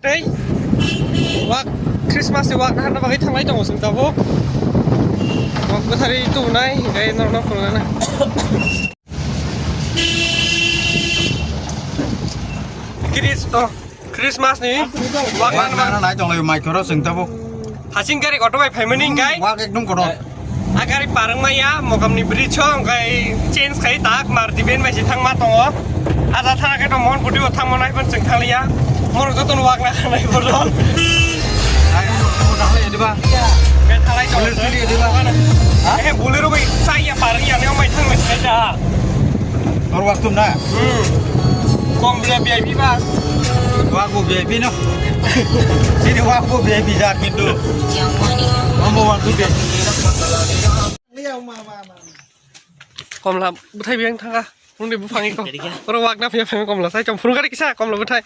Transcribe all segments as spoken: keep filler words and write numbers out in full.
Tei wak Christmas ni wak naharna bagwi thanglai tongo chwng tabuk. Wak bwthari tubunai hinkhe norokno phunuknana. Chris-, oh, Christmas ni wak naharna bagwi nai tonglai mai khoro chwng tabuk. Hasing gari auto bai phaimani hinkhe. Wak ekdom kotor. A gari parwng maya, Mokamni bridge o, hwnkhe change khai tak, Maruti van bai se thangma tongo. Aja thara khe to Mohan Puri o thangma nai phano chwng thanglia. Morok jotono wak na khanai borok. Ai, mo, mo, dahai ediba. Be thalai to. Bolero tuli ediba. Ha? Eh, Bolero bai chaya parwng ya, ne mai thangma se da. Tor wak tum na? Hmm. Kom bia V I P ba? Wak bo V I P no. Sini wak bo V I P jat kintu. Mambo wak tu V I P. Komla bwthai biyang thanga. Phunukdi buphang iko. Oro wak na phiya phai komla. Sai chong phunuk gari kisa komla bwthai.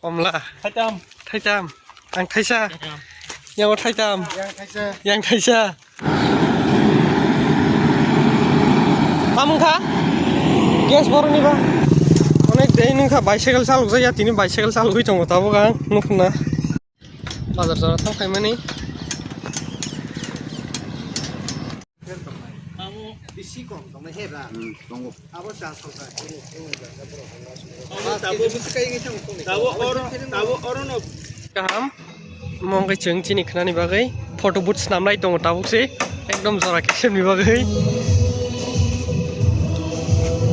Komla. Thaitam. Thaitam. Ang thaisa. Thaitam. Yang o thaitam. Yang thaisa. Yang thaisa. Mamung kha? Gas boroni ba? Onek dei nung kha bicycle chalok jaya, tini bicycle chalogwi tongo tabuk ang nukna. Bazar jora thang khaimani. Abo bisi kom tongnai he ba? Hmm, tongo. Abo cha songkha. Abo tabuk, tabuk oro, tabuk oro no. Kaham. Mongkhe chwng chini khnani bagwi photo booth snamlai tongo tabuk se. Ekdom jora kisemni bagwi.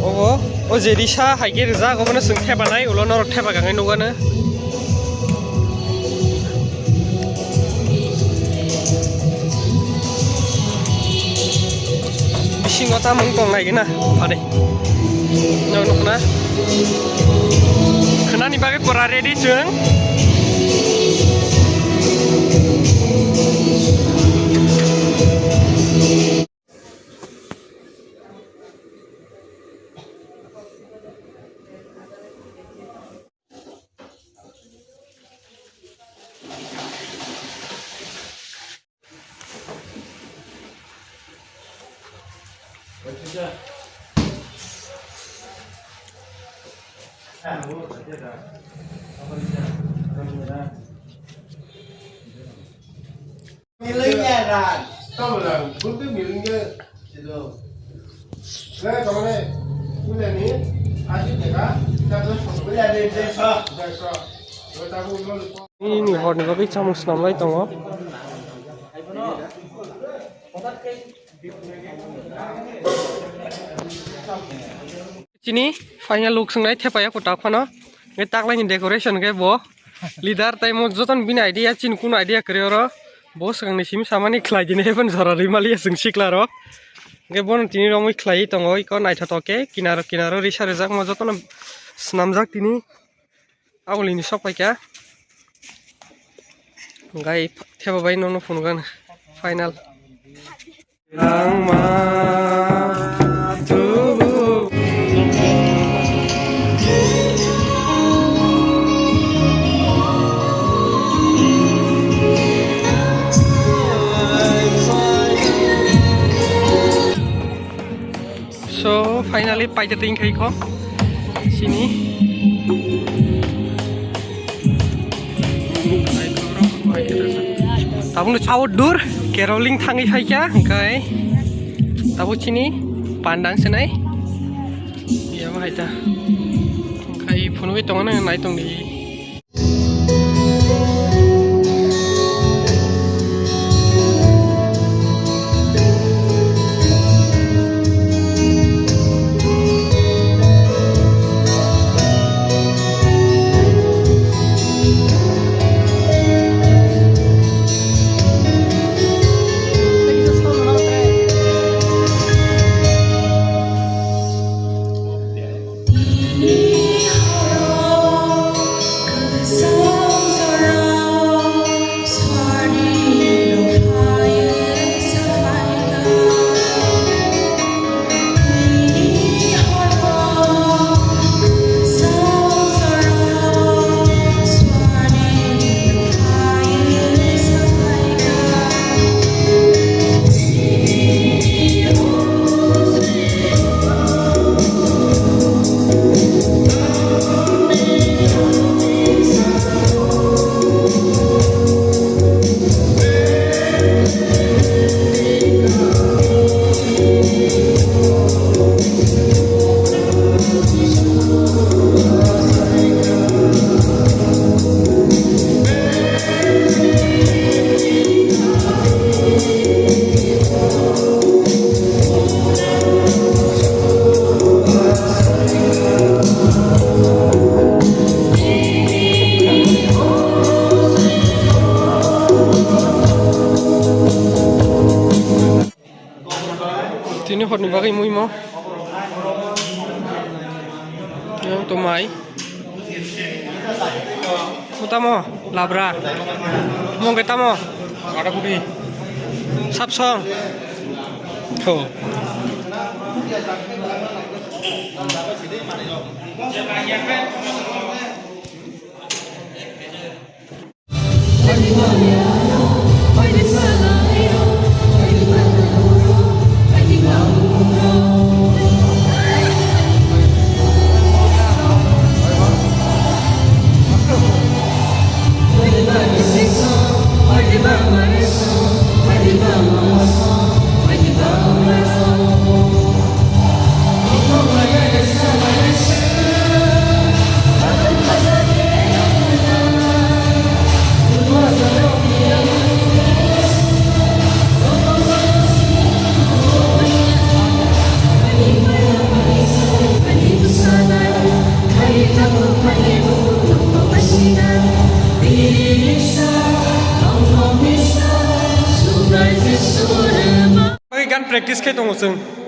Obo, o je risa hai khe rijak, obono chwng thepanai, ulo norok thepa gangwi nukgano. Bisingo tamung tong nai gina, pade. Nang nukna. Khnani bagwi pura ready chwng. Milingnya ran. Tau lang, buntu milingnya. Sido. Nah, kamu nih. Punya nih. Asli jaga. Kita tuh. Punya nih, desa. Desa. Gua tahu lu. Ini horni bagwi chamung swnamlai tongo. Chini final look swngnai thepaya kwtak phano. Hwnkhe taklaini decoration khe bo leader tei mo jotono bini idea, chini kunu idea kwrwi oro. Bo swkangni simi samani khlai dini, haiphano jora rwi maliya chwng sikla rok. Hwnkhe bono tini romwi khlaiwi tongo, iko naithotok khe kinaro kinaro risa rijak mo jotono swnamjak tini. Aboni sok paikha. Hwnkhe theba bai nono phunukgana final. Langma tubu. So, finally, paida ring khai ko. Sini. Tabuk no outdoor caroling thangwi phaikha, hwnkhe tabuk chini pandang se nai. Yabo hai ta. Hwnkhe phunugwi tongo nai tongdi. Ni bagwi muimo. Yang to mai. Mo tamo labra. Mo ke tamo. Ada kudi. Sap song. Ho. Oi, gan practice khe tongo chwng.